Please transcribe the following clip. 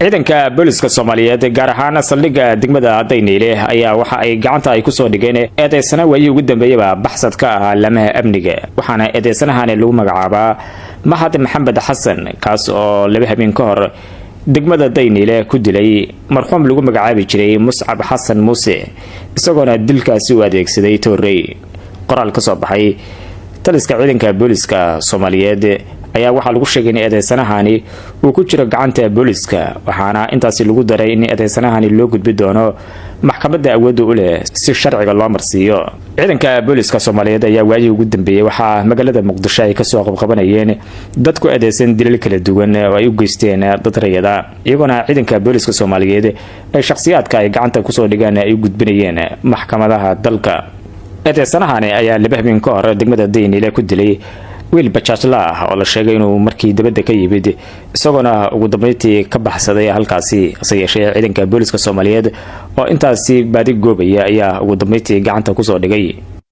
Ciidanka booliska Soomaaliyeed, gaar ahaan saldhigga degmada Dayniile, ayaa waxa ay gacanta ay kusoo dhigeen eedeysana waayii ugu dambeeyaba baxsad ka ahaa laamaha amniga, waxaana eedeysanahani lagu magacaabaa Mahad Maxamed Xasan, kaas oo 2 habeen ka hor degmada Dayniile ku dilay marxuum lagu magacaabi jiray Muscab Xasan Muuse, isagoona dilkaasi u adeegsaday toorey. Qoraal ka soo baxay taliska ciidanka booliska Soomaaliyeed ayaa waxaa lagu sheegay in eedeysanahani uu ku jiro gacanta booliska, waxaana intaasi lagu daray in eedeysanahani loo gudbi doono maxkamadda awoodda u leh si sharciga loo marsiiyo. Ciidanka booliska Soomaaliyeed ayaa waayihii ugu dambeeyey waxaa magaalada Muqdisho ay kasoo qabqabanayeen dad ku eedeysan dilal kala duwan oo ay u geysteen dad rayada, iyagoona ciidanka booliska Soomaaliyeed ay shakhsiyaadka ay gacanta kusoo dhigaan ay u gudbinayeen maxkamadaha dalka. Eedeysanahani ayaa 2 habeen ka hor degmada Dayniile ku dilay wiil bajaajla ah oo la sheegay inuu markii dibadda ka yimid, isagoona ugu dambeyntii ka baxsaday halkaasi. Hase yeeshee, ciidanka booliska Soomaaliyeed oo intaasi baadi goobaya ayaa ugu dambeyntii gacanta kusoo dhigay.